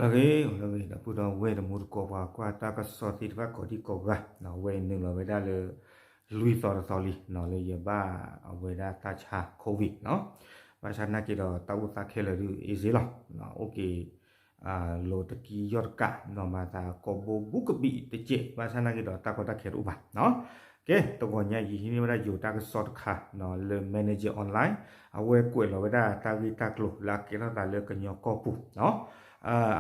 ဂ့ၤ ဂ့ၤ ဒီပုၢ်ဒီဝဲၢ်တံၤသကိး ပှၤကွၢ်တၢ်ကစီၣ်သ့ၣ်တဖၣ်ကိးဒံကိးဂၤ, အဝဲအံၤနုာ်လီၤဝဲဒၣ်လၢ လွံၢ်သီတသီလံ လၢယဘၣ်အဝဲဒၣ်တၢ်ဆါ COVID နီၤ, ဘၣ်ဆၣ်နာ်က့ဒီးတၢ်အိၣ်သးခဲလၢာ်ဒုး easy လီၤ, အိၣ်က့ၤ လိၤတကံယီၢ်တကး နီၤ မၤသးကိးဘိဘူးကဘံးတကဲး ဘၣ်ဆၣ်နာ်က့ဒီးတၢ်ကီတၢ်ခဲတအိၣ်ဘၣ်နီၤ. ကဲ တဂီၤညါယဟံးန့ၢ်ဝဲဒၣ်ယိၤတၢ်ကစီၣ်တခါနီၤ လၢ Manager Online အဝဲကွဲးလီၤဝဲဒၣ်တၢ်ဂ့ၢ်တၢ်ကျိၤလၢအကဲထီၣ်သးလၢကညီကီၢ်ပူၤနီၤ.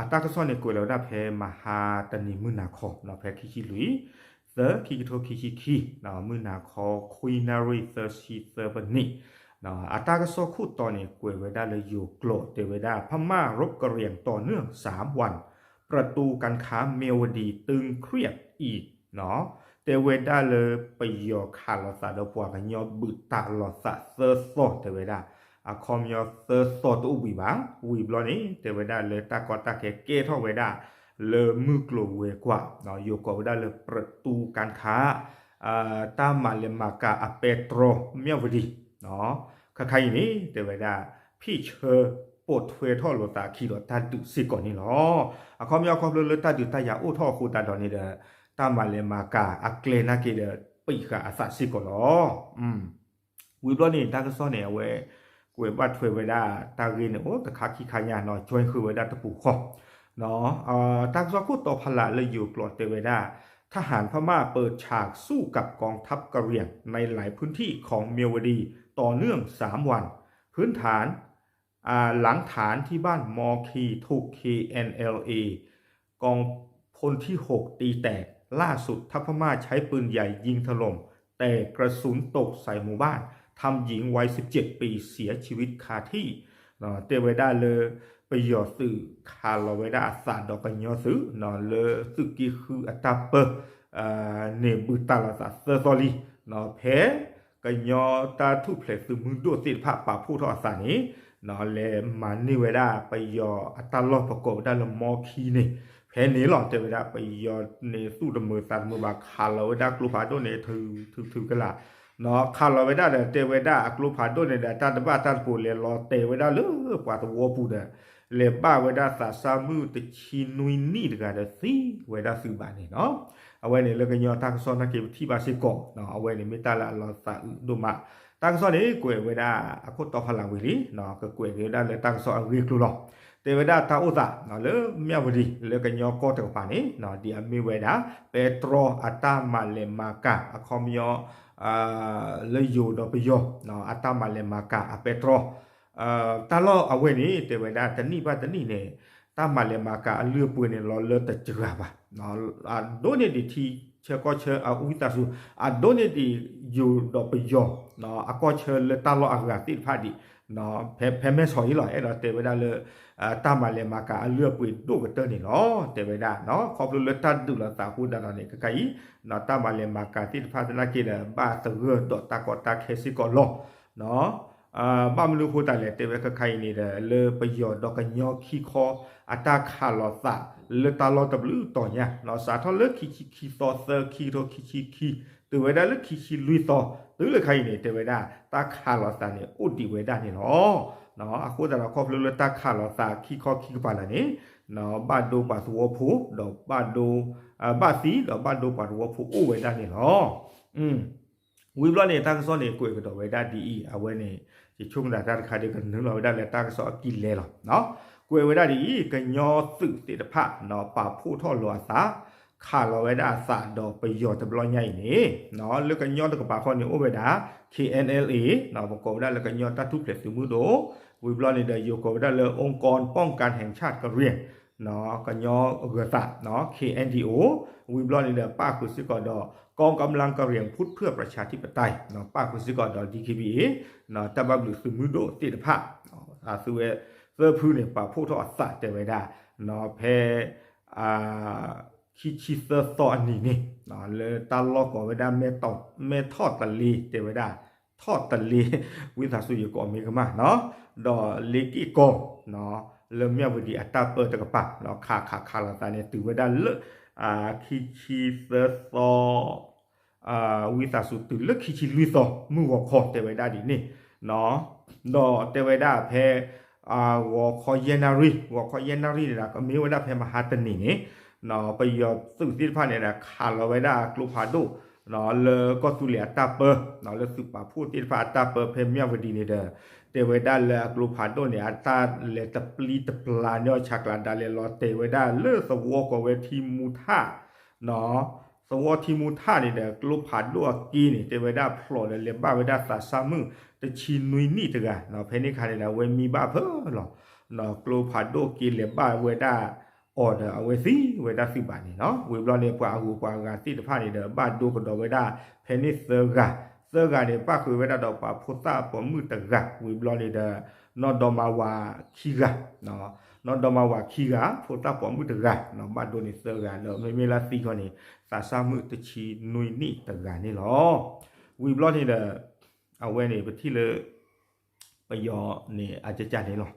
အတၢ်ကစီၣ်န့ၣ်ကွဲးလီၤဝဲဒၣ်ဖဲမဟါတနံၤမုၢ်နၤခီနီၤ ဖဲခံဆံလွံၢ် သၢ ခံကထိခံဆံခံ မုၢ်နၤခီ ခွံနၣ်ရံၣ်သၢဆံသၢပနံး အတၢ်ကစီၣ်ခိၣ်တီန့ၣ် ကွဲးဝဲဒၣ်လၢယိၤကျိာ် တဲဝဲဒၣ် พม่ารบกะเหรี่ยงต่อเนื่องสามวัน ประตูการค้าเมียวดีตึงเครียดอีก တဲဝဲဒၣ်လၢပယီၤခးလိာ်သးဒီးပှၤကညီဘုးတၢ်လိာ်သးသၢသီ တဲဝဲဒၣ် အခီပညီသၢသီတအိၣ်ဘှံးဘၣ်, ဝံၤဘျီန့ၣ် တဲဝဲဒၣ်လၢတၢ်ကီတၢ်ခဲကဲထီၣ်ဝဲဒၣ် လၢမုၢ်ကျိၤဝဲၤကွာ် ယိၤကိးဝဲဒၣ်လၢ ประตูการค้า တၢ်မၤလဲၤမၤကၤအပဲတြီ မၠၣ်ဝတံၤ ခါခါအံၤန့ၣ် တဲဝဲဒၣ် ဖ့ၣ်ဆၢပိာ်ထွဲထီၣ်လိာ်သးအခံဒီးတၢ်ဒုးစ့ၢ်ကီးန့ၣ်လီၤ. အခီပညီခီဖျိလၢတၢ်ဒုးတၢ်ယၤအိၣ်ထီၣ်အဃိသတးဒီးန့ၣ်ဒီး တၢ်မၤလဲၤမၤကၤအကျဲနာ်က့ဒီး ပံာ်ဃာ်အသးစ့ၢ်ကီးလီၤ. ဝံၤဘျီန့ၣ် တၢ်ကစီၣ်န့ၣ် အဝဲကွဲးဘၣ်ထွဲဝဲဒၣ်တၢ်ဂ့ၢ်န့ၣ် အိၣ်တခါခံခါညါနီၤ join ဃုာ်ဝဲဒၣ်တပူၤဃီ တၢ်ကစီၣ်ခိၣ်တီဖးလၢ်လၢယိၤကျိာ်တဲဝဲဒၣ် ทหารพม่าเปิดฉากสู้กับกองทัพกะเหรี่ยงในหลายพื้นที่ของเมียวดีต่อเนื่องสามวัน พื้นฐาน อ่า หลังฐานที่บ้านมอคีถูก เค เอ็น แอล เอ กองพลที่หก ตีแตก ล่าสุดทัพพม่าใช้ปืนใหญ่ยิงถล่ม แต่กระสุนตกใส่หมู่บ้าน ทำหญิงวัยสิบเจ็ดปีเสียชีวิตคาที่ တဲဝဲဒၣ်လၢ ပယီၤသုးခးလီၤဝဲဒၣ်အသးဒီးကညီသုး လၢသုးက့ဃုအတၢ်ပၢ န့ၣ်ဘုးတၢ်လိာ်သးသၢသီလံ ဖဲ ကညီတၢ်ထူၣ်ဖျဲးသုးမုၢ်ဒိၣ်သ့ၣ်တဖၣ်ပာ်ဖှိၣ်ထီၣ်အသးန့ၣ် လဲၤမၤန့ၢ်ဝဲဒၣ်ပယီၤအတၢ်လီၢ်ပကိးဝဲဒၣ်လၢမီခံန့ၣ် ဖဲန့ၣ်လီၤ တဲဝဲဒၣ်ပယီၤန့ၣ်သူၣ်တမုာ်သးတမုာ်ဘၣ် ခးလီၤဝဲဒၣ်ကျိဖးဒိၣ်န့ၣ် ထုထုကလး ခးလီၤဝဲဒၣ်ဒီးတဲဝဲဒၣ်အကျိဖးဒိၣ်န့ၣ်ဒီး တၢ်တဘၣ်တၢ်တပိၤလဲၤလီၤတဲာ်ဝဲဒၣ်လၢပှၤသဝီပူၤဒီး လဲၤဘၣ်ဝဲဒၣ်သးစၢ်မုၣ်တဆံနွံနံၣ်တဂၤဒီးသံဝဲဒၣ်သုးဘၣ်န့ၣ်နီၤ. အဝဲန့ၣ်လၢကညီတၢ်ကစီၣ်နာ်က့ပထံၣ်ဘၣ်စ့ၢ်ကီး အဝဲန့ၣ်မ့ၢ်တၢ်လၢအလီၤသးအုးဒိၣ်မး. တၢ်ကစီၣ်န့ၣ်ကွဲးဝဲဒၣ်အခိၣ်တီဖးလၢ်ဝံၤလံ ကကွဲးက့ၤဝဲဒၣ်လၢတၢ်ကစီၣ်အဂ့ၢ်အကျိၤလီၤ. တဲဝဲဒၣ်တၢ်အိၣ်သး လၢမၠၣ်ဝတံၤလၢကညီကီၢ်တကပၤန့ၣ် ဒ်အမ့ၢ်ဝဲဒၣ် ပဲတြီအတၢ်မၤလဲၤမၤကၤ အခီပညီ လၢယိၤဒီးပယီၤ အတၢ်မၤလဲၤမၤကၤအပဲတြီ တၢ်လီၢ်အဝဲန့ၣ် တဲဝဲဒၣ်တနံၣ်ဘၣ်တနံၣ်န့ၣ် တၢ်မၤလဲၤမၤကၤအလုၢ်အပှ့ၤန့ၣ် လီၤလၢတစှၤဘၣ်. အဒိးန့ၢ်ဒံးထံဆၢကီၢ်ဆၢအဝံသးစူၤ အဒိးန့ၢ်ဒံးယိၤဒီးပယီၤ အကီၢ်ဆၢလၢတၢ်လီၢ်အဂၤသ့ၣ်တဖၣ်ဒံး ဖဲမဲဆီးအံၤလီၤ အဲၣ်ဒိးတဲဝဲဒၣ်လၢ တၢ်မၤလဲၤမၤကၤအလုၢ်အပှ့ၤဒိၣ်ကတၢၢ်န့ၣ်လီၤ. တဲဝဲဒၣ် ခီဖျိလၢတၢ်ဒုးလိာ်သးအဃိသတးဒီးန့ၣ် ခဲခါအံၤ တၢ်မၤလဲၤမၤကၤသ့ၣ်တဖၣ်သနာ်က့ဒီး ဘၣ်သဂၢၢ်ဒီးတၢ်ကီတၢ်ခဲစ့ၢ်ကီးလီၤ. ဘၣ်မနုၤအဃိသတးလဲၣ် တဲဝဲခဲခါအံၤန့ၣ်ဒီး လၢပယီၤဒီးကညီခံခီ အတၢ်ခးလိာ်သး လၢတၢ်လီၢ်တဘျုးတီၤညါ စးထီၣ်လၢခံဆံခံသီသၢ ခံကထိခံဆံခံ တုၤဝဲဒၣ်လၢခံဆံလွံၢ်သီ တုၤလၢခါအံၤန့ၣ် တဲဝဲဒၣ် တၢ်ခးလိာ်သးန့ၣ် အိၣ်ဒံးဝဲဒၣ်န့ၣ်လီၤ. အဃိသတးဒီး ခီဖျိလၢတၢ်ခးလိာ်သးခံခီခံကပၤလၢာ်န့ၣ် ဘၣ်ဒိပှၤသဝီဖိ ဒီးဘၣ်ဒိ ဘၣ်သံဒီးဘၣ်ဒိပှၤသဝီဖိအိၣ်ဝဲဒၣ်န့ၣ်လီၤ. ဝံၤဘျီန့ၣ် တၢ်ကစီၣ်န့ၣ် ကွဲးကဒီးဝဲဒၣ်ဒ်အံၤ အဝဲန့ၣ် ယဆိကမိၣ်တၢ်တခါဒီး ကနုာ်လီၤဝဲဒၣ်လၢတၢ်ကစီၣ်အကံလဲလီၤ. ကွဲးဝဲဒၣ်ဒ်အံၤ ကညီသုးသ့ၣ်တဖၣ် ပာ်ဖှိၣ်ထီၣ်လိာ်အသး ခးလီၤဝဲဒၣ်အသးဒီးပယီၤတဘျီညါအံၤန့ၣ် လၢကညီတကပၤဃီန့ၣ် အိၣ်ဝဲဒၣ် KNLA ပကိးဝဲဒၣ်လၢကညီတၢ်ထူၣ်ဖျဲးသုးမုၢ်ဒိၣ် ဝံၤဘျီန့ၣ်ဒီး ယိၤကိးဝဲဒၣ်လၢ องค์กรป้องกันแห่งชาติกะเหรี่ยง ကညီဂၢၤသး KNDO ဝံၤဘျီန့ၣ်ဒီး ပၣ်ဃုာ်စ့ၢ်ကီးဒီး กองกำลังกะเหรี่ยงพุทธเพื่อประชาธิปไตย ပၣ်ဃုာ်စ့ၢ်ကီးဒီး DKBA တၢ်ဘၣ်ဘျုးသုးမုၢ်ဒိၣ်သ့ၣ်တဖၣ် အသုဝဲသၢဖုန့ၣ် ပာ်ဖှိၣ်ထီၣ်အသးတဲဝဲဒၣ် ဖဲ ခံဆံသၢသီအနံၤန့ၣ် လၢတၢ်လီၢ်ကိးဝဲဒၣ် မဲထီၣ်တလ့တဲဝဲဒၣ် ထီၣ်တလ့ ဝံသးစူၤယကိးမ့ၢ်ကမၣ်နီၤ ဒီးလ့က့ၢ်ကီၢ် လၢမၠၣ်ဝတံၤအတၢ်ပၢတကပၤ ခးခးခးလိာ်သးန့ၣ် တုၤဝဲဒၣ်လၢ ခံဆံသၢသီ ဝံသးစူၤတုၤလၢခံဆံလွံၢ်သီ မုၢ်ဂီၤခီတဲဝဲဒၣ်ဒ်န့ၣ် ဒီးတဲဝဲဒၣ်ဖဲ ဂီၤခီယဲၢ်နၣ်ရံၣ်, ဂီၤခီယဲၢ်နၣ်ရံၣ်န့ၣ်ဒီး ကမ့ၢ်ဝဲဒၣ်ဖဲမဟါတနံၤန့ၣ်, ပယီၤသုးသ့ၣ်တဖၣ်န့ၣ်ဒီး ခးလီၤဝဲဒၣ်ကျိဖးဒိၣ် လၢကီၢ်သူလ့ၤအတၢ်ပၢ, လၢသုးပာ်ဖှိၣ်သ့ၣ်တဖၣ်အတၢ်ပၢဖဲမၠၣ်ဝတံၤန့ၣ်ဒီး တဲဝဲဒၣ်လၢအကျိဖးဒိၣ်န့ၣ် အတၢ်လဲၤတပျံၤတပျါန့ၢ်အီၤဆးကျးဒၣ်လဲာ်လီၤတဲာ်ဝဲဒၣ်လၢ သဝီကိးဝဲထံမူထၣ် သဝီထံမူထၣ်န့ၣ်ဒီး ကျိဖးဒိၣ်အက့န့ၣ် တဲဝဲဒၣ်ဖျိးဒီးလဲၤဘၣ်ဝဲဒၣ်သးစၢ်မုၣ်တဆံနွံနံၣ်တဂၤ, ဖဲန့ၣ်အခါန့ၣ်ဒီး အဝဲမံဘၣ်ဖၢလီၤ, ကျိဖးဒိၣ်က့လဲၤဘၣ်ဝဲဒၣ်အီၤဒီး အဝဲသံဝဲဒၣ်သုးဘၣ်န့ၣ်လီၤ. ဝံၤဘျီန့ၣ် ပှၤအဂုၤပှၤအဂၤသ့ၣ်တဖၣ်န့ၣ်ဒီး ဘၣ်ဒိကဒီးဝဲဒၣ် ဖဲန့ၣ်သၢဂၤ, သၢဂၤန့ၣ် ပၣ်ဃုာ်ဝဲဒၣ်ဒီးပှၤဖိသၣ်ပိာ်မုၣ်တဂၤ, ဝံၤဘျီန့ၣ်ဒီး နီၢ်ဒီမါဝၤခံဂၤ နီၢ်ဒီမါဝၤခံဂၤ ဖိသၣ်ပိာ်မုၣ်တဂၤ, ဘၣ်ဒိန့ၣ်သၢဂၤဒီး မ့မ့ၢ်လၢသံခီန့ၣ် သးစၢ်မုၣ်တဆံနွံနံၣ်တဂၤန့ၣ်လီၤ. ဝံၤဘျီန့ၣ်ဒီး အဝဲန့ၣ်ပထံၣ်လၢ ပယီၤန့ၣ် အကကန့ၣ်လီၤ.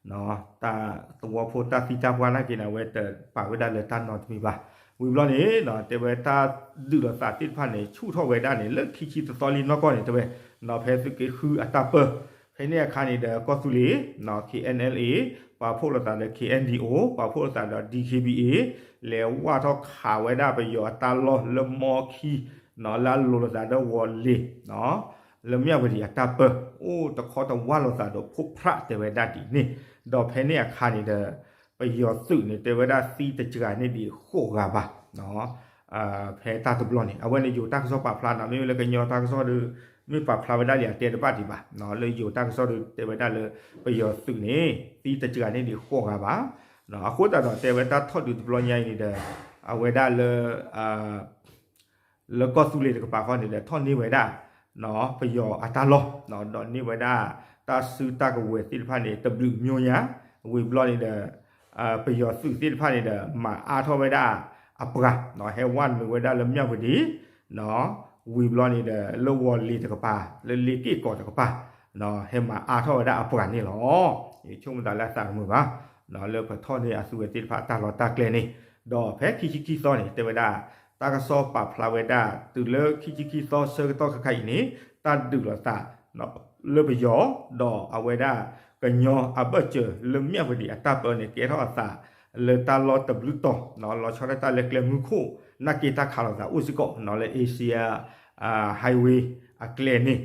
တၢ်သဝီဖိတၢ်သံတၢ်ပှၢ်နာ်က့န့ၣ် အဝဲတပာ်ဝဲဒၣ်လၢတၢ်နီတမံၤဘၣ်. ဝံၤဘျီန့ၣ် တဲဝဲတၢ်ဒုးလိာ်သးသ့ၣ်တဖၣ်န့ၣ် ဆူၣ်ထီၣ်ဝဲဒၣ်န့ၣ် လၢခံဆံတသီလံနီၢ်ကီၢ်န့ၣ် တဲဝဲ ဖဲသုးက့ဃုအတၢ်ပၢ ဖဲန့ၣ်အခါန့ၣ်ဒီး ကီၢ်သူလ့ၤ K N L A ပာ်ဖှိၣ်လိာ်သးဒီး K N D O ပာ်ဖှိၣ်လိာ်သးဒီး D K B A လဲၤဝၢ်ထီၣ်ခးဝဲဒၣ်ပယီၤအတၢ်လီၢ်လၢမီခံ လၢအလိၤလိာ်သးဒီးဝီၤလ့ၤ လၢမၠၣ်ဝတံၤအတၢ်ပၢ အိၣ်တခီတဝၢ်လိာ်သးဒီးဖိဖြးတဲဝဲဒၣ်ဒ်န့ၣ်, ဒီးဖဲန့ၣ်အခါန့ၣ်ဒီး ပယီၤသုးန့ၣ် တဲဝဲဒၣ်သံတစှၤန့ၢ်ဒံးဃိးဂၤဘၣ်. ဖဲတၢ်တဘျီန့ၣ် အဝဲန့ၣ်ယိၤတၢ်ကစီၣ်ပာ်ဖျါနီၤ, မ့မ့ၢ်လၢကညီတၢ်ကစီၣ်ဒီး မ့ၢ်ပာ်ဖျါဝဲဒၣ်လံအတဲတဘၣ်ဒံးဘၣ်, လၢယိၤတၢ်ကစီၣ်ဒီး တဲဝဲဒၣ်လၢ ပယီၤသုးန့ၣ် သံတစှၤန့ၢ်ဒံးဃိးဂၤဘၣ်. အဃိသတးဒီးတဲဝဲတၢ်ထီၣ်ဒုးတဘျီညါအံၤန့ၣ်ဒီး အဝဲဒၣ်လၢ လၢကီၢ်သူလ့ၤတကပၤဃီန့ၣ်ဒီး ထီၣ်န့ၢ်ဝဲဒၣ် ပယီၤအတၢ်လီၢ် ဒီးန့ၢ်ဝဲဒၣ် တၢ်စုတၢ်ကဝဲၤသ့ၣ်တဖၣ်န့ၣ် တဘျုးမျိညါ, ဝံၤဘျီန့ၣ်ဒီး ပယီၤသုးသ့ၣ်တဖၣ်န့ၣ်ဒီး မၤအါထီၣ်ဝဲဒၣ်အပှၤ ဟဲဝဲနုာ်ဝဲဒၣ်လၢမၠၣ်ဝတံၤ ဝံၤဘျီန့ၣ်ဒီး လၢဝီၤလ့ၤတကပၤ လၢလ့က့ၢ်ကီးတကပၤ ဟဲမၤအါထီၣ်ဝဲဒၣ်အပှၤန့ၣ်လီၤ. ယဆိကမိၣ်သးလၢအသးကမုာ်ဘၣ် လၢပထီၣ်န့ၢ်အသုဝဲသ့ၣ်တဖၣ်တၢ်လီၢ်တၢ်ကျဲန့ၣ်, ဒီးဖဲခံဆံခံသီန့ၣ် တဲဝဲဒၣ် တၢ်ကစီၣ်ပာ်ဖျါဝဲဒၣ် တုၤလၢခံဆံခံသီဆၢကတီၢ်ခဲခါအံၤန့ၣ် တၢ်ဒုးလိာ်သး လၢပယီၤ ဒီးအဝဲဒၣ် ကညီအဘၢၣ်စၢၤလၢမၠၣ်ဝတံၤအတၢ်ပၢန့ၣ် ကဲထီၣ်အသး လၢတၢ်လီၢ်တဘျုးတီၤ လီၤဆီဒၣ်တၢ်လၢကျဲမုၢ်ခိၣ် နာ်က့တၢ်ခးလိာ်သးအိၣ်စ့ၢ်ကီး လၢ Asia Highway အကျဲန့ၣ်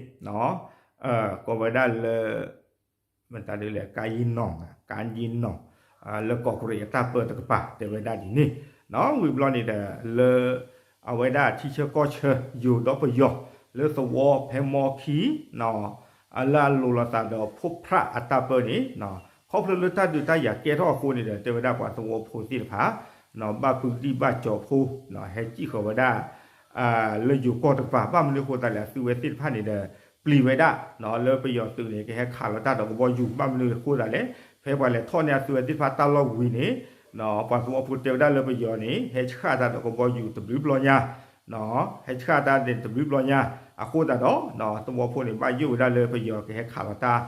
ကိးဝဲဒၣ်လၢ မတၤဒ်လဲၣ် ကါယံနီၣ် ကါယံနီၣ် လၢကီးကရံးအတၢ်ပၢတကပၤ တဲဝဲဒၣ်ဒ်န့ၣ်, ဝံၤဘျီန့ၣ်ဒီး လၢ အဝဲဒၣ်ထံဆၢကီၢ်ဆၢ ယိၤဒီးပယီၤ လၢသဝီဖဲမီခံ လၢအလိၤလိာ်သးဒီးဖိဖြးအတၢ်ပၢန့ၣ် ခီဖျိလၢတၢ်ဒုးတၢ်ယၤကဲထီၣ်အဃိန့ၣ်ဒီး တဲဝဲဒၣ်ပှၤသဝီဖိသ့ၣ်တဖၣ် ဘၣ်ပုၢ်ဒံၣ်ဘၣ်ကၠီၤဖိ ဟဲစံၣ်ဃီၤဝဲဒၣ် လၢယိၤကီၢ်တကပၤ ဘၣ်မနုၤအဃိသတးလဲၣ် အသုဝဲသ့ၣ်တဖၣ်န့ၣ်ဒီး ပျံၤဝဲဒၣ် လၢပယီၤသုးန့ၣ် ကဟဲခးလီၤတၢ်ဒီးကဘီယူၤ ဘၣ်မနုၤအဃိသတးလဲၣ် ဖဲပှၤလဲၤထီၣ်န့ၢ်အသုဝဲသ့ၣ်တဖၣ်တၢ်လီၢ်ဝံၤန့ၣ် ပှၤသဝီဖိတဲဝဲဒၣ်လၢပယီၤန့ၣ် ဟဲဆှၣ်တၢ်ဒီးကဘီယူၤတဘျုးဘျီညါ ဟဲဆှၣ်တၢ်န့ၣ်တဘျုးဘျီညါ အဃိသတးဒီး သဝီဖိန့ၣ် ဘၣ်ယိၣ်ဝဲဒၣ်လၢပယီၤကဟဲခးလီၤတၢ်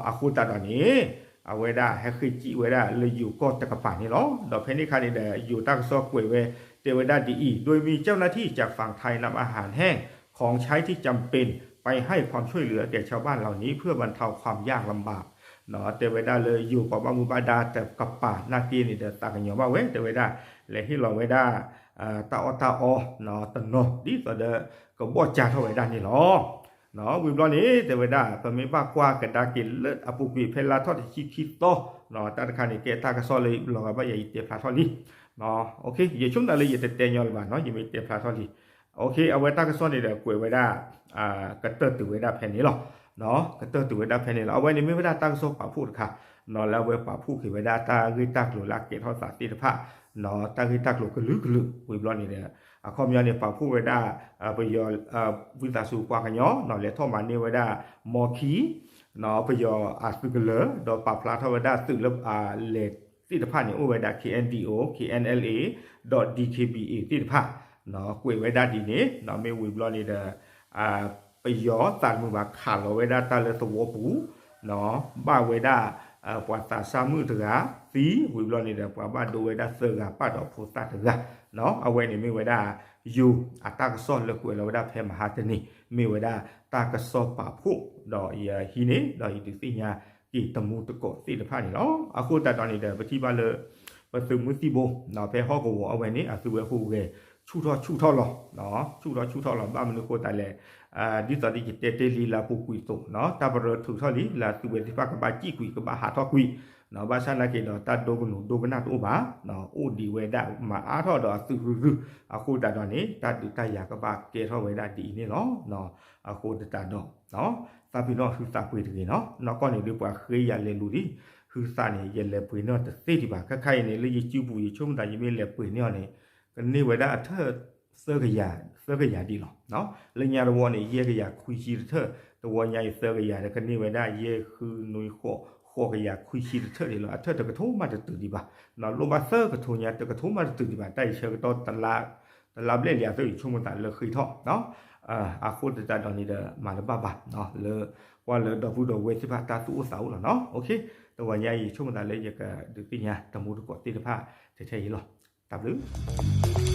အဃိသတးဒီးန့ၣ် အဝဲဒၣ်ဟဲဃ့စံၣ်ဝဲဒၣ်လၢယိၤကီၢ်တကပၤန့ၣ်လီၤ. ဒီးဖဲန့ၣ်အခါန့ၣ်ဒီး ယိၤတၢ်ကစီၣ်ကွဲးဝဲ တဲဝဲဒၣ်ဒ်အံၤ โดยมีเจ้าหน้าที่จากฝั่งไทยนำอาหารแห้ง ของใช้ที่จำเป็นไปให้ความช่วยเหลือแก่ชาวบ้านเหล่านี้เพื่อบรรเทาความยากลำบาก တဲဝဲဒၣ်လၢယိၤပှၤဘၣ်မူဘၣ်ဒါတကပၤနာ်က့န့ၣ်ဒီး သးကညီၤဘၣ်ဝဲ တဲဝဲဒၣ် လဲၤဟ့ၣ်လီၤဝဲဒၣ် တၢ်အီၣ်တၢ်အီ တနီၤ ဒ်သိးဒီး ကဘီၣ်ကၢ်ထီၣ်ဝဲဒၣ်န့ၣ်လီၤ. ဝံၤဘျီန့ၣ် တဲဝဲဒၣ် ပမ့ၢ်ဘၣ်ကွၢ်ကဒါက့ၤလၢအပူၤကွံာ်ဖဲလါထီၣ်တဆံခံသီ တၢ်တခါန့ၣ် ကဲတၢ်ကစီၣ်လၢလီၤဂာ်ဘၣ်ယၤ ယတဲဖျါထီၣ်လံ ယဆိကမိၣ်လၢယတတဲညီလၢၤဘၣ်နီၤ ယမ့ၢ်တဲဖျါထီၣ်လံ အဝဲတၢ်ကစီၣ်န့ၣ်ဒီးကွဲးဝဲဒၣ် ကတၢၢ်တုၤဝဲဒၣ်ဖဲန့ၣ်လီၤ. ကတၢၢ်တုၤဝဲဒၣ်ဖဲန့ၣ်လီၤ. အဝဲန့ၣ်မ့ၢ်ဝဲဒၣ်တၢ်ကစီၣ်ပာ်ဖှိၣ်တခါ လၢအဝဲပာ်ဖှိၣ်က့ၤဝဲဒၣ်တၢ်ဂ့ၢ်တၢ်ကျိၤလၢအကဲထီၣ်သးသ့ၣ်တဖၣ် တၢ်ဂ့ၢ်တၢ်ကျိၤကလုာ်ကလုာ် ဝံၤဘျီန့ၣ်ဒီး အခီပညီန့ၣ် ပာ်ဖှိၣ်ဝဲဒၣ် ပယီၤ ဝံသးစူၤပှၤကညီ လဲၤထီၣ်မၤန့ၢ်ဝဲဒၣ် မီခံ ပယီၤအသုးကလၢၤ ဒီးပာ်ဖျါထီၣ်ဝဲဒၣ်သုးလၢ လဲၤသ့ၣ်တဖၣ်န့ၣ် အိၣ်ဝဲဒၣ် K N D O K N L A ဒီး D K B A သ့ၣ်တဖၣ် ကွဲးဝဲဒၣ်ဒ်န့ၣ် မ့ၢ်ဝံၤဘျီန့ၣ်ဒီး ပယီၤသးတမုာ်ဘၣ်ခးလီၤဝဲဒၣ်တၢ်လၢသဝီပူၤ ဘၣ်ဝဲဒၣ် ပှၤသးစၢ်မုၣ်တဂၤ သံဝံၤဘျီန့ၣ်ဒီး ပှၤဘၣ်ဒိဝဲဒၣ်သၢဂၤပၣ်ဒီးဖိသၣ်တဂၤ အဝဲန့ၣ်မ့ၢ်ဝဲဒၣ် ယိၤအတၢ်ကစီၣ်လၢကွဲးလီၤဝဲဒၣ်ဖဲမဟါတနံၤ မ့ၢ်ဝဲဒၣ်တၢ်ကစီၣ်ပာ်ဖှိၣ် ဒီးယဟံးန့ၢ် ဒီးယဒုးသ့ၣ်ညါ က့ၤတမူတကိးသ့ၣ်တဖၣ်န့ၣ်လီၤ. အဃိသတးဒီးန့ၣ်ဒီး ပထံၣ်ဘၣ်လၢ ပသုးမုၢ်သံၣ်ဘိ ဖဲဟီၣ်ကဝီၤအဝဲန့ၣ် အသုးဝဲဟူးဂဲၤ ဆူၣ်ထီၣ်ဆူၣ်ထီၣ်လီၤ. ဆူၣ်ထီၣ်ဆူၣ်ထီၣ်လီၤ. ဘၣ်မနုၤဃိသတးလဲၣ်, ဒ်သိးဒီးယတဲတ့ၢ်လံလၢအပူၤကွံာ်အသိး, တၢ်ပရၢထုးထီၣ်လံ လၢအသုးဝဲသ့ၣ်တဖၣ်ကဘၣ်စံၣ်ကွံာ် ကဘၣ်ဟးထီၣ်ကွံာ်, ဘၣ်ဆၣ်နာ်က့ဒီး တၢ်ဒိကနူၤဒိကနၣ်တအိၣ်ဘၣ်, အိၣ်ဒံးဝဲဒၣ်မၤအါထီၣ်ဒီးအသုးရုၢ်ရုၢ်, အဃိသတးဒီးန့ၣ် တၢ်ဒုးတၢ်ယၤကဘၣ်ကဲထီၣ်ဝဲဒၣ်ဒ်အံၤန့ၣ်လီၤ. အဃိသတးဒီး သးပ့ၤနီၣ်ဟုသးပှ့ၤတဂ့ၤနီၤ, နီၢ်ကီၢ်န့ၣ်ဒုးပှၤဃ့ယၤလဲၤလူၤဒံး, ဟုသးန့ၣ် ယလဲၤပှ့ၤန့ၢ်တသ့ဒံးဘၣ်, ခဲခါအံၤန့ၣ် လၢယစုပူၤယဆိကမိၣ်သး ယမ့ၢ်လဲၤပှ့ၤန့ၢ်အီၤန့ၣ် ကန့ၢ်ဝဲဒၣ်အထၢၣ် သၢကယၤ, သၢကယၤဒံးလီၤ. လၢညါတဝီန့ၣ် ယဲၢ်ကယၤခွံဆံတထၢၣ်, တဝီညါအံၤသၢကယၤဒီး ကန့ၢ်ဝဲဒၣ်ယဲၢ်ဃုနွံဃိး ဃိးကယၤခွံဆံတထၢၣ်ဒံးလီၤ. အထၢၣ်တကထိမးတတုၤဒံးဘၣ်, လိၣ်ဘၣ်သၢကထိညါ တကထိမးတတုၤဒံးဘၣ်, တၢ်အံၤဆၢကတီၢ် တလါဘျဲၣ်လံအသိး ယဆိကမိၣ်သးလၢဃ့ထီၣ် အဃိသတးဒီးန့ၣ်ဒီး မၤတဘၣ်ဘၣ်, လၢ ကွၢ်လၢဒီပုၢ်ဒီဝဲၢ်သ့ၣ်တဖၣ်တၢ်သူၣ်အိၣ်သးအိၣ်လီၤနီၤ. တဝီညါအံၤ ယဆိကမိၣ်သးလၢယကဒုးသ့ၣ်ညါတမူတကိးသ့ၣ်တဖၣ်ထဲထဲအံၤလီၤ. တၢ်ဘျုး